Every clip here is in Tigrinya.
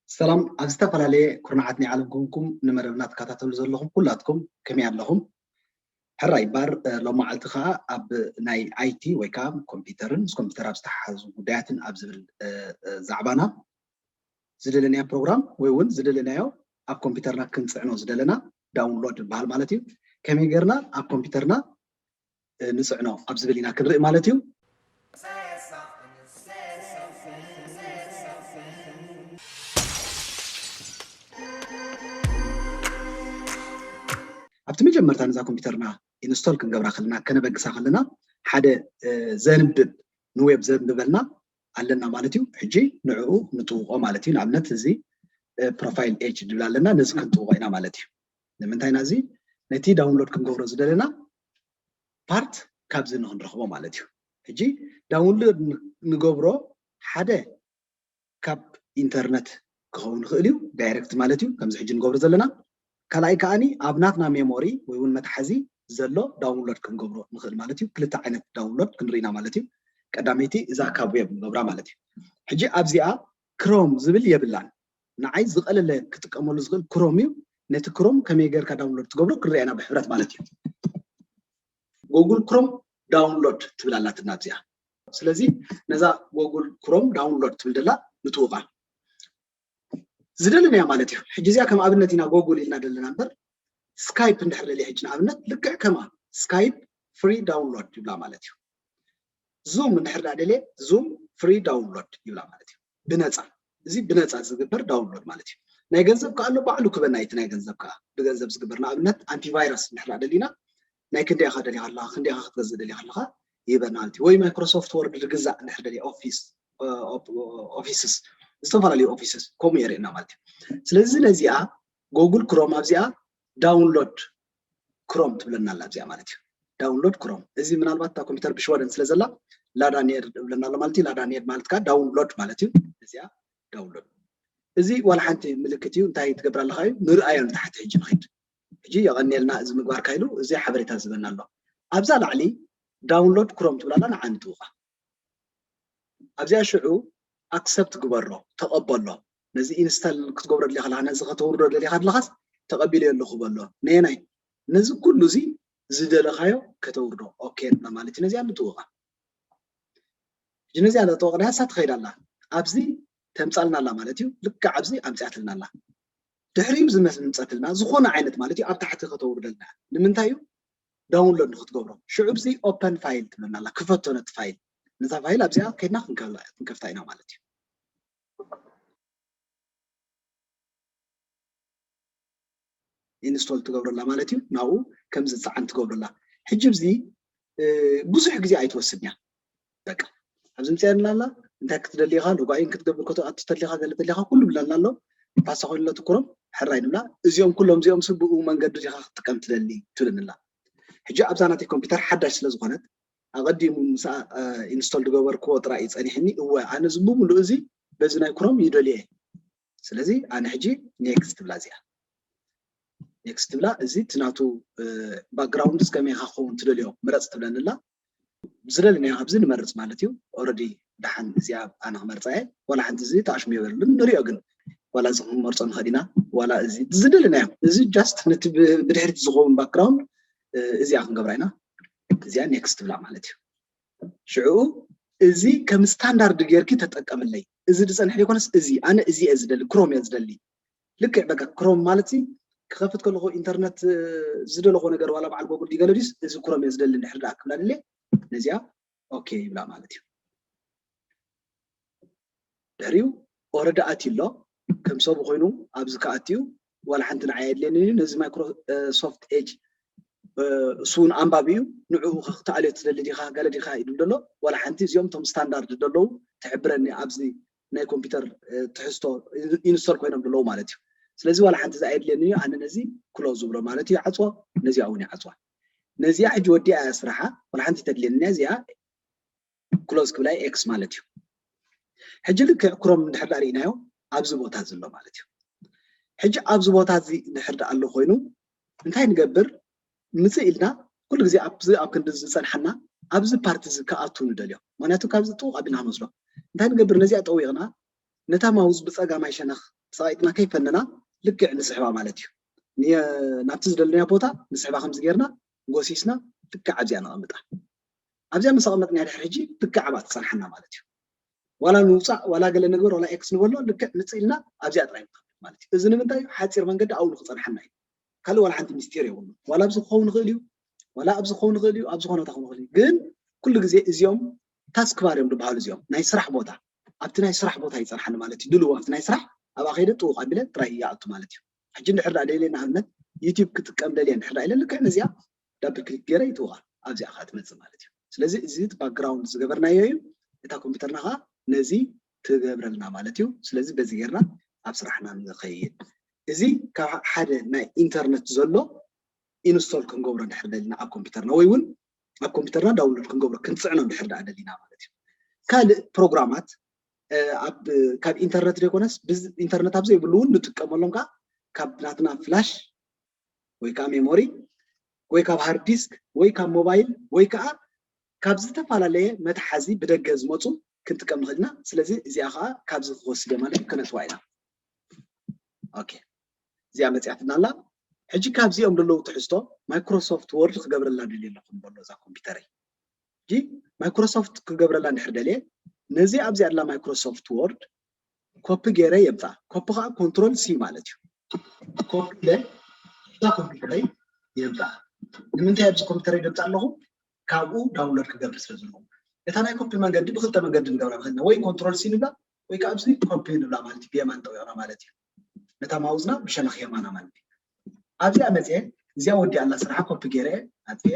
ሰላም፣ ኣብ ዝተፈላለየ ኩርናዓት ናይ ዓለም ኮንኩም ንመደብና ትከታተሉ ዘለኹም ኩላትኩም ከመይ ኣለኹም? ሕራይ ባር ሎማዓልቲ ከዓ ኣብ ናይ ኣይቲ ወይ ከዓ ኮምፒውተርን ምስ ኮምፒውተር ኣብ ዝተሓሓዙ ጉዳያትን ኣብ ዝብል ዛዕባና ዝደለናዮ ፕሮግራም ወይ እውን ዝደለናዮ ኣብ ኮምፒውተርና ክንፅዕኖ ዝደለና ዳውንሎድ ይበሃል ማለት እዩ። ከመይ ጌርና ኣብ ኮምፒውተርና ንፅዕኖ ኣብ ዝብል ኢና ክንርኢ ማለት እዩ። ኣብቲ መጀመርታ ነዛ ኮምፒውተርና ኢንስቶል ክንገብራ ከለና ከነበግሳ ከለና ሓደ ዘንብብ ንዌብ ዘንብበልና ኣለና ማለት እዩ። ሕጂ ንዕኡ ንጥውቆ ማለት እዩ። ንኣብነት እዚ ፕሮፋይል ኤጅ ድብል ኣለና፣ ነዚ ክንጥውቆ ኢና ማለት እዩ። ንምንታይ ናዚ ነቲ ዳውንሎድ ክንገብሮ ዝደለና ፓርት ካብዚ ንክንረክቦ ማለት እዩ። ሕጂ ዳውንሎድ ንገብሮ ሓደ ካብ ኢንተርነት ክኸውን ይኽእል እዩ፣ ዳይሬክት ማለት እዩ፣ ከምዚ ሕጂ ንገብሮ ዘለና። ካልኣይ ከዓኒ ኣብ ናትና ሜሞሪ ወይ እውን መትሓዚ ዘሎ ዳውንሎድ ክንገብሮ ንኽእል ማለት እዩ። ክልተ ዓይነት ዳውንሎድ ክንርኢና ማለት እዩ። ቀዳመይቲ እዛ ካብ ዌብ ንገብራ ማለት እዩ። ሕጂ ኣብዚኣ ክሮም ዝብል የብላን። ንዓይ ዝቐለለ ክጥቀመሉ ዝኽእል ክሮም እዩ። ነቲ ክሮም ከመይ ጌርካ ዳውንሎድ ትገብሮ ክንርኣና ብሕብረት ማለት እዩ። ጎጉል ክሮም ዳውንሎድ ትብል ኣላትና ኣብዚኣ። ስለዚ ነዛ ጎጉል ክሮም ዳውንሎድ ትብል ደላ ንጥውቓ። ዝደለናያ ማለት እዩ። ሕጂ እዚኣ ከም ኣብነት ኢና ጎጉል ኢልና ደለና እምበር ስካይፕ እንድሕር ደልየ ሕጂ ንኣብነት ልክዕ ከማ ስካይፕ ፍሪ ዳውንሎድ ይብላ ማለት እዩ። ዙም እንድሕር ደኣ ደልየ ዙም ፍሪ ዳውንሎድ ይብላ ማለት እዩ። ብነፃ፣ እዚ ብነፃ ዝግበር ዳውንሎድ ማለት እዩ። ናይ ገንዘብ ከኣ ኣሎ፣ ባዕሉ ክበና እቲ ናይ ገንዘብ ከኣ ብገንዘብ ዝግበር፣ ንኣብነት ኣንቲቫይረስ እንድሕር ደኣ ደሊና ናይ ክንደይ ኢኻ ደሊኻ ኣለኻ፣ ክንደይ ኢኻ ክትገዝእ ደሊኻ ኣለኻ ይህበና ማለት እዩ። ወይ ማይክሮሶፍት ወርድ ዝግዛእ እንድሕር ደልየ ኦፊስ ኦፊስስ ዝተፈላለዩ ኦፊስስ ከምኡ የርእየና ማለት እዩ። ስለዚ ነዚኣ ጎጉል ክሮም ኣብዚኣ ዳውንሎድ ክሮም ትብለና ኣላ ኣብዚኣ ማለት እዩ። ዳውንሎድ ክሮም እዚ ምናልባት እታ ኮምፒውተር ብሽወደን ስለ ዘላ ላዳ ኔር እብለና ኣሎ ማለት እዩ። ላዳ ኔር ማለት ከዓ ዳውንሎድ ማለት እዩ። እዚኣ ዳውንሎድ እዚ ዋላ ሓንቲ ምልክት እዩ። እንታይ ትገብር ኣለካ እዩ ንርኣዮ ንታሕቲ ሕጂ ንኸይድ። ሕጂ የቐንየልና እዚ ምግባርካ ኢሉ እዚ ሓበሬታ ዝህበና ኣሎ። ኣብዛ ላዕሊ ዳውንሎድ ክሮም ትብላላ ንዓ ንጥውቓ። ኣብዚኣ ሽዑ ኣክሰፕት ግበሮ፣ ተቐበሎ። ነዚ ኢንስታል ክትገብሮ ደሊኻ ኣለኻ፣ ነዚ ከተውርዶ ደሊኻ ኣለኻስ ተቐቢለዮ ኣለኹ በሎ። ነየናይ? ነዚ ኩሉ እዚ ዝደለኻዮ ከተውርዶ። ኦኬ ንብላ ማለት እዩ። ነዚኣ ንጥውቓ። ሕጂ ነዚኣ እንዳጠወቕናያ እሳ ትኸይድ ኣላ። ኣብዚ ተምጻልና ኣላ ማለት እዩ። ልክዕ ኣብዚ ኣምጺኣትልና ኣላ። ድሕሪኡ ዝመስ ምምጸትልና ዝኾነ ዓይነት ማለት እዩ ኣብ ታሕቲ ከተውርደልና። ንምንታይ እዩ? ዳውንሎድ ንክትገብሮ። ሽዑ ኣብዚ ኦፐን ፋይል ትብለና ኣላ። ክፈቶ ነቲ ፋይል። ነዛ ፋይል ኣብዚኣ ከይድና ክንከፍታ ኢና ማለት እዩ። ኢንስቶል ትገብረላ ማለት እዩ። ናብኡ ከም ዝፀዓን ትገብረላ። ሕጂ ኣብዚ ብዙሕ ግዜ ኣይትወስድን እያ። በቃ ኣብዚ ምፅኣልና ኣላ። እንታይ ክትደሊ ኢኻ? ሎጋኢን ክትገብር ከቶ ኣቲ ተሊኻ ገለ ተሊኻ ኩሉ ብለና ኣሎ። ፓሳ ኮይኑሎ ትኩሮም ሕራይ ንብላ። እዚኦም ኩሎም እዚኦም ስ ብኡ መንገዲ ዲኻ ክትጥቀም ትደሊ ትብለንላ። ሕጂ ኣብዛ ናተይ ኮምፒውተር ሓዳሽ ስለ ዝኾነት ኣቐዲሙ ምስ ኢንስቶል ዝገበርክዎ ጥራይ እዩ ጸኒሕኒ። እወ ኣነ እዚ ብምሉእ እዚ በዚ ናይ ክሮም ይደልዮ እየ። ስለዚ ኣነ ሕጂ ኔክስት ትብላ እዚኣ። ኔክስት ትብላ እዚ እቲ ናቱ ባክግራውንድስ ከመይ ኢኻ ክኸውን ትደልዮ ምረጽ ትብለኒ ኣላ። ዝደለናዮ ኣብዚ ንመርጽ ማለት እዩ። ኦረዲ ደሓን እዚኣ ኣነ ክመርጻ እየ። ዋላ ሓንቲ እዚ ተኣሽሙ የብሉን። ንሪኦ ግን ዋላ እዚ ክንመርጾ ንኽእል ኢና። ዋላ እዚ ዝደለናዮ እዚ ጃስት ነቲ ብድሕሪት ዝኸውን ባክግራውንድ እዚኣ ክንገብራ ኢና። እዚኣ ኔክስት ትብላ ማለት እዩ። ሽዑ እዚ ከም ስታንዳርድ ጌርኪ ተጠቀምለይ። እዚ ዝጸንሕ ዘይኮነስ እዚ ኣነ እዚ እየ ዝደሊ፣ ክሮም እየ ዝደሊ። ልክዕ በቃ ክሮም ማለት ሲ ክኸፍት ከለኹ ኢንተርነት ዝደለኹ ነገር ዋላ በዓል ጎግል ዲገለ ድዩስ እዚ ክሮም እየ ዝደሊ እንድሕር ደኣ ክብላ ደልየ ነዚኣ ኦኬ ይብላ ማለት እዩ። ድሕሪኡ ኦረዲ ኣትዩ ኣሎ ከም ሰቡ ኮይኑ ኣብዚ ክኣትዩ ዋላ ሓንቲ ንዓይ የድልየኒ እዩ። ነዚ ማይክሮሶፍት ኤጅ እሱ እውን ኣንባቢ እዩ። ንዕኡ ክትኣልዮ ትደሊ ዲኻ ገለ ዲኻ ኢሉ ደሎ ዋላ ሓንቲ እዚኦም እቶም ስታንዳርድ ደለዉ ትሕብረኒ ኣብዚ ናይ ኮምፒውተር ትሕዝቶ ኢንስቶል ኮይኖም ደለዉ ማለት እዩ። ስለዚ ዋላ ሓንቲ እዚ ኣየድልየኒ እዩ። ኣነ ነዚ ክሎዝ ዝብሎ ማለት እዩ ይዓፅዎ። ነዚኣ እውን ይዓፅዋ። ነዚኣ ሕጂ ወዲኣ እያ ስራሓ። ዋላ ሓንቲ ተድልየኒ እዚኣ ክሎዝ ክብላ ኤክስ ማለት እዩ። ሕጂ ልክዕ ክሮም እንድሕር ዳኣ ርኢናዮ ኣብዚ ቦታ ዘሎ ማለት እዩ። ሕጂ ኣብዚ ቦታ እዚ እንድሕር ዳኣ ኣሎ ኮይኑ እንታይ ንገብር? ምፅእ ኢልና ኩሉ ግዜ ኣብዚ ኣብ ክንዲ ዝፀንሓና ኣብዚ ፓርቲ እዚ ክኣቱ ንደልዮ። ምክንያቱ ካብዚ ጥውቕ ኣቢልና ክንወስዶ እንታይ ንገብር? ነዚኣ ጠዊቕና ነታ ማውዝ ብፀጋማይ ሸነኽ ሰቒጥና ከይፈነና ልክዕ ንስሕባ ማለት እዩ። ናብቲ ዝደለናዮ ቦታ ንስሕባ ከምዚ ጌርና ጎሲስና ልክዕ ኣብዚኣ ነቐምጣ። ኣብዚኣ ምስ ኣቐመጥናያ ድሕሪ ሕጂ ልክዕ ኣብኣ ትፀንሓና ማለት እዩ። ዋላ ንውፃእ ዋላ ገለ ንግበር ዋላ ኤክስ ንበሎ ልክዕ ምፅእ ኢልና ኣብዚኣ ጥራይ ንኸብድ ማለት እዩ። እዚ ንምንታይ እዩ? ሓፂር መንገዲ ኣብኡ ንክፀንሓና እዩ። ካልእ ዋላ ሓንቲ ሚስጢር የብሉ። ዋላ ኣብዚ ክኸውን ይኽእል እዩ፣ ዋላ ኣብዚ ክኸውን ይኽእል እዩ፣ ኣብ ዝኾነ ቦታ ክኸውን ይኽእል እዩ። ግን ኩሉ ግዜ እዚኦም ታስክ ባር እዮም ዝበሃሉ እዚኦም ናይ ስራሕ ቦታ ኣብቲ ናይ ስራሕ ቦታ ይፀንሓኒ ማለት እዩ። ድልዎ ኣብቲ ናይ ስራሕ ኣብኣ ከይደ ጥውቕ ኣቢለ ጥራይ ይኣቱ ማለት እዩ። ሕጂ እንድሕር ደኣ ደልየ ንኣብነት ዩቲዩብ ክጥቀም ደልየ እንድሕር ደኣ ኢለ ልክዕ ነዚኣ ዳብል ክሊክ ገይረ ይጥውቓ ኣብዚኣ ከዓ ትመፅእ ማለት እዩ። ስለዚ እዚ ባክግራውንድ ዝገበርናዮ እዩ። እታ ኮምፒውተርና ከዓ ነዚ ትገብረልና ማለት እዩ። ስለዚ በዚ ጌርና ኣብ ስራሕና ንኸይድ። እዚ ካብ ሓደ ናይ ኢንተርነት ዘሎ ኢንስቶል ክንገብሮ እንድሕር ደሊና ኣብ ኮምፒውተርና ወይ እውን ኣብ ኮምፒውተርና ዳውንሎድ ክንገብሮ ክንፅዕኖ እንድሕር ደኣ ደሊና ማለት እዩ። ካልእ ፕሮግራማት ኣብ ካብ ኢንተርነት ዘይኮነስ ኢንተርነት ኣብ ዘይብሉ እውን ንጥቀመሎም ከዓ ካብ ናትና ፍላሽ ወይ ከዓ ሜሞሪ ወይ ካብ ሃርድ ዲስክ ወይ ካብ ሞባይል ወይ ከዓ ካብ ዝተፈላለየ መትሓዚ ብደገ ዝመፁ ክንጥቀም ንኽእል ኢና። ስለዚ እዚኣ ከዓ ካብዚ ክወስደ ማለት እዩ ከነትዋ ኢና። ኦኬ እዚኣ መፅያትና ኣላ። ሕጂ ካብዚኦም ዘለዉ ትሕዝቶ ማይክሮሶፍት ወርድ ክገብረላ ደልየ ኣለኹ ንበሎ እዛ ኮምፒውተረይ። ሕጂ ማይክሮሶፍት ክገብረላ እንድሕር ደልየ ነዚ ኣብዚ ኣላ ማይክሮሶፍት ወርድ ኮፒ ገይረ የምፃ። ኮፒ ከዓ ኮንትሮል ሲ ማለት እዩ። ኮፒ ኢለ እዛ ኮምፒውተረይ የምፃ። ንምንታይ ኣብዚ ኮምፒውተረይ ደምፃ ኣለኹ? ካብኡ ዳውንሎድ ክገብር ስለ ዘለኹ። እታ ናይ ኮፒ መንገዲ ብክልተ መንገዲ ንገብራ ንኽእል ኢና። ወይ ኮንትሮል ሲ ንብላ ወይ ከዓ ኣብዚ ኮፒ ንብላ ማለት እዩ። ብየማን ጠዊቕና ማለት እዩ። ነታ ማውዝና ብሸነኽ የማና ማለት እዩ። ኣብዚኣ መፅየ እዚኣ ወዲኣ ኣላ ስራሓ ኮፒ ገይረ ኣፅየ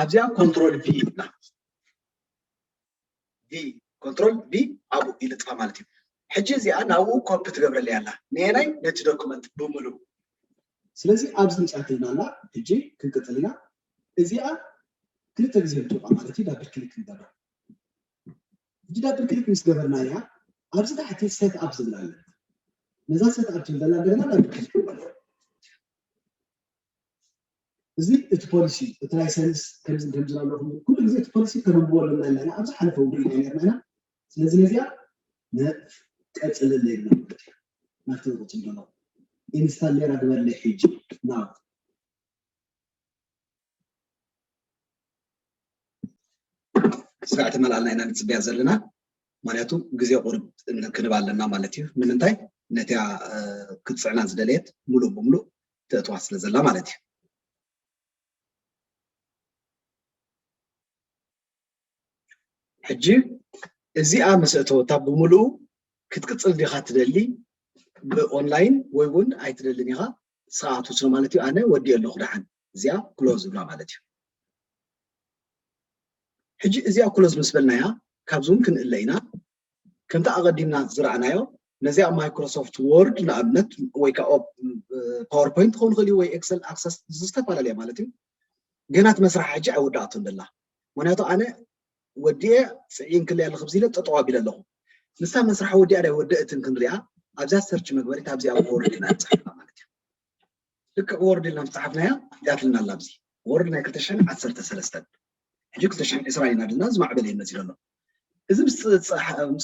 ኣብዚኣ ኮንትሮል ቪ ይብላ። ቪ ኮንትሮል ቪ ኣብኡ ይልጥፋ ማለት እዩ። ሕጂ እዚኣ ናብኡ ኮፒ ትገብረለይ ኣላ ንየናይ ነቲ ዶኩመንት ብምሉእ። ስለዚ ኣብዚ ምፅኣትልና ኣላ። ሕጂ ክንቅፅል ኢና። እዚኣ ክልተ ግዜ ንጥውቃ ማለት እዩ። ዳብል ክሊክ ንገብራ። ሕጂ ዳብል ክሊክ ምስ ገበርናያ ኣብዚ ታሕቲ ሴት ኣፕ ዝብላ ኣለ። ነዛ ሴት ኣፕ ትብል ዘላ እንደገና ዳብል ክሊክ ንገብራ። እዚ እቲ ፖሊሲ እቲ ላይሰንስ ከምዚ ከምዚ ኣለኹም ኩሉ ግዜ እቲ ፖሊሲ ከነንብቦ ኣለና ኣለና ኣብ ዝሓለፈ ውድእ ኢና ነርና ኢና። ስለዚ ነዚኣ ነቀፅለለ ኢልና ማለት እዩ። ናብቲ ዝቕፅል ዘሎ ኢንስታል ሌራ ግበርለ ሕጂ ናብ ስራዕ ተመላልና ኢና ንፅበያ ዘለና። ምክንያቱ ግዜ ቁርብ ክንብ ኣለና ማለት እዩ። ንምንታይ ነቲያ ክትፅዕና ዝደለየት ሙሉእ ብምሉእ ተእትዋ ስለ ዘላ ማለት እዩ። ሕጂ እዚኣ ምስ እተወታ ብምሉኡ ክትቅፅል ዲኻ ትደሊ? ብኦንላይን ወይ እውን ኣይትደልን ኢኻ? ንስኻ ክትወስኖ ማለት እዩ። ኣነ ወዲእ ኣለኹ ደሓን እዚኣ ክሎዝ ዝብላ ማለት እዩ። ሕጂ እዚኣ ክሎዝ ምስ በልናያ ካብዚ እውን ክንእለ ኢና። ከምቲ ኣቐዲምና ዝረኣናዮ ነዚኣ ማይክሮሶፍት ወርድ ንኣብነት ወይ ከዓ ፓወርፖይንት ክኸውን ይኽእል እዩ ወይ ኤክሰል ኣክሰስ ዝተፈላለየ ማለት እዩ። ገና እቲ መስራሕ ሕጂ ኣይወዳእቶን ደላ ምክንያቱ ኣነ ወዲኤ ፅዒን ክልያ ኣለኹ ብዚለ ጠጠዋ ቢለ ኣለኹ። ንሳ መስራሕ ወዲኣ ናይ ወደእትን ክንሪኣ ኣብዛ ሰርች መግበሪት ኣብዚኣ ወርድ ኢና ንፅሓፍና ማለት እዩ። ልክዕ ወርድ ኢልና ዝፀሓፍናያ ያትልና ኣላ ኣብዚ ወርድ ናይ ክልተ ሽሕን ዓሰርተ ሰለስተን ሕጂ ክልተ ሽሕን ዕስራን ኢና ድልና ዝማዕበለ ይመፅእ ኣሎ። እዚ ምስ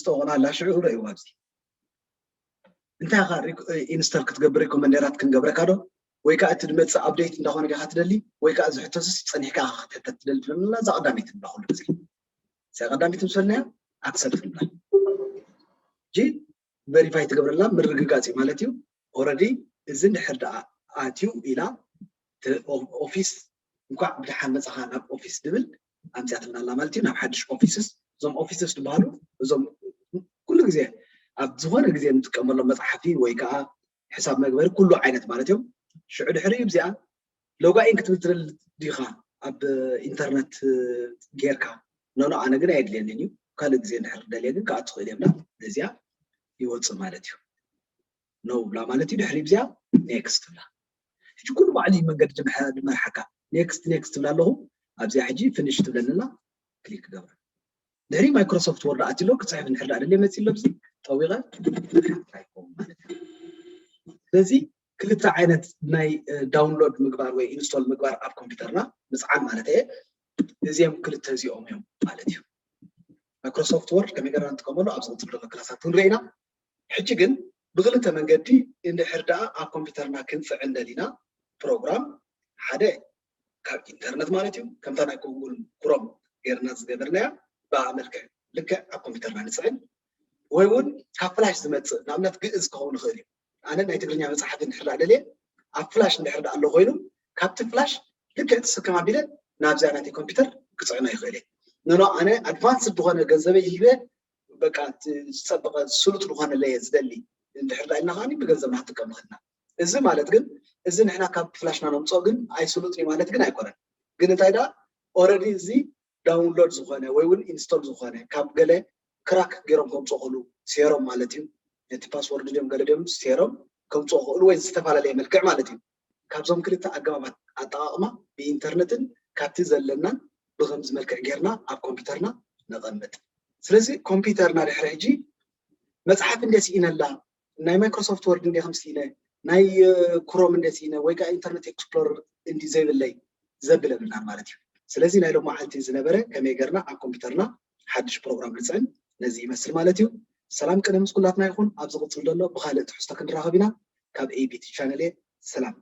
ጠቕና ኣላ ሽዑ ረእይዋ ኣብዚ እንታይ ኢኻ ኢንስቶል ክትገብር ሪኮመንደራት ክንገብረካ ዶ ወይ ከዓ እቲ ድመፅእ ኣፕዴት እንዳኾነ ዲኻ ትደሊ ወይ ከዓ እዚ ሕቶስስ ፀኒሕካ ኢኻ ክትሕተት ትደሊ ትብለና እዛ ቀዳመይቲ ንብላ ኩሉ ግዜ እዚኣ ቀዳመይቲ ምስ በልናያ ኣክሰፕት ንብላ ሕጂ ቨሪፋይ ትገብረላ ምርግጋፅ እዩ ማለት እዩ። ኦረዲ እዚ እንድሕር ደኣ ኣትዩ ኢላ ኦፊስ እንኳዕ ብደሓን መፃኻ ናብ ኦፊስ ድብል ኣምፅያትልና ኣላ ማለት እዩ። ናብ ሓድሽ ኦፊስስ እዞም ኦፊስስ ዝበሃሉ እዞም ኩሉ ግዜ ኣብ ዝኾነ ግዜ እንጥቀመሎም መፅሓፊ ወይ ከዓ ሕሳብ መግበሪ ኩሉ ዓይነት ማለት እዮም። ሽዑ ድሕሪ እዚኣ ሎጋኢን ክትብል ትደሊ ዲኻ ኣብ ኢንተርነት ጌርካ ኖኖ ኣነ ግን ኣየድልየንን እዩ ካልእ ግዜ እንድሕር ደልየ ግን ከዓ ትኽእል እየምና ነዚኣ ይወፅእ ማለት እዩ። ነው ብላ ማለት እዩ ድሕሪ ብዚኣ ኔክስት ትብላ ሕጂ ኩሉ ባዕሉ እዩ መንገዲ ድመርሓካ ኔክስት ኔክስት ትብላ ኣለኹ ኣብዚኣ ሕጂ ፍንሽ ትብለንላ ክሊክ ገብራ ድሕሪ ማይክሮሶፍት ወርድ ኣትሎ ክፅሕፍ እንድሕር ደኣ ደልየ መፂ ኣሎ ብዚ ጠዊቐ ኣይኮን ማለት እዩ ስለዚ ክልተ ዓይነት ናይ download ምግባር ወይ install ምግባር ኣብ ኮምፒውተርና ምፅዓን ማለት እየ። እዚኦም ክልተ እዚኦም እዮም ማለት እዩ። Microsoft Word ከመይ ገርና ንጥቀመሉ ኣብዚ ቅፅል ዘሎ ክላሳት ክንርኢ ኢና። ሕጂ ግን ብክልተ መንገዲ እንድሕር ደኣ ኣብ ኮምፒውተርና ክንፅዕን ደሊና ፕሮግራም ሓደ ካብ ኢንተርነት ማለት እዩ ከምታ ናይ Google Chrome ገርና ዝገበርናያ ብኣ መልክዕ ልክዕ ኣብ ኮምፒውተርና ንፅዕን ወይ እውን ካብ ፍላሽ ዝመፅእ ንኣብነት ግእዝ ክኸውን ይኽእል እዩ። ኣነ ናይ ትግርኛ መፅሓፍ እንድሕር ደኣ ደልየ ኣብ ፍላሽ እንድሕር ደኣ ኣሎ ኮይኑ ካብቲ ፍላሽ ልክዕ ትስክም ኣቢለ ናብዚኣ ናተይ ኮምፒውተር ክፅዕኖ ይኽእል እየ። ኖኖ ኣነ advanced ዝኾነ ገንዘበይ ሂበ በቃ ዝፀበቐ ስሉጥ ዝኾነ ለየ ዝደሊ እንድሕር ደኣ ኢልና ከዓኒ ብገንዘብና ክንጥቀም ንኽእልና። እዚ ማለት ግን እዚ ንሕና ካብ ፍላሽና ነምፅኦ ግን ኣይስሉጥን ማለት ግን ኣይኮነን። ግን እንታይ ደኣ already እዚ download ዝኾነ ወይ እውን install ዝኾነ ካብ ገለ ክራክ ገይሮም ከምፅኡ ክእሉ ሴሮም ማለት እዩ። ነቲ ፓስወርድ ድዮም ገለ ድዮም ሴሮም ከምፅኡ ክእሉ ወይ ዝተፈላለየ መልክዕ ማለት እዩ። ካብዞም ክልተ ኣገባባት ኣጠቓቕማ ብኢንተርነትን ካብቲ ዘለናን ብከምዚ መልክዕ ጌርና ኣብ ኮምፒውተርና ነቐምጥ። ስለዚ ኮምፒውተርና ድሕሪ ሕጂ መፅሓፍ እንደ ስኢነላ ናይ ማይክሮሶፍት ወርድ እንደ ከም ስኢነ ናይ ክሮም እንደ ስኢነ ወይ ከዓ ኢንተርነት ኤክስፕሎረር እንዲ ዘይብለይ ዘብል የብልናን ማለት እዩ። ስለዚ ናይ ሎም መዓልቲ ዝነበረ ከመይ ገርና ኣብ ኮምፒውተርና ሓድሽ ፕሮግራም ንፅዕን ነዚ ይመስል ማለት እዩ። ሰላም ቅነ ምስ ኩላትና ይኹን። ኣብ ዝቕፅል ዘሎ ብካልእ ትሕዝቶ ክንራኸብ ኢና። ካብ ኤቢቲ ቻነል እየ። ሰላም።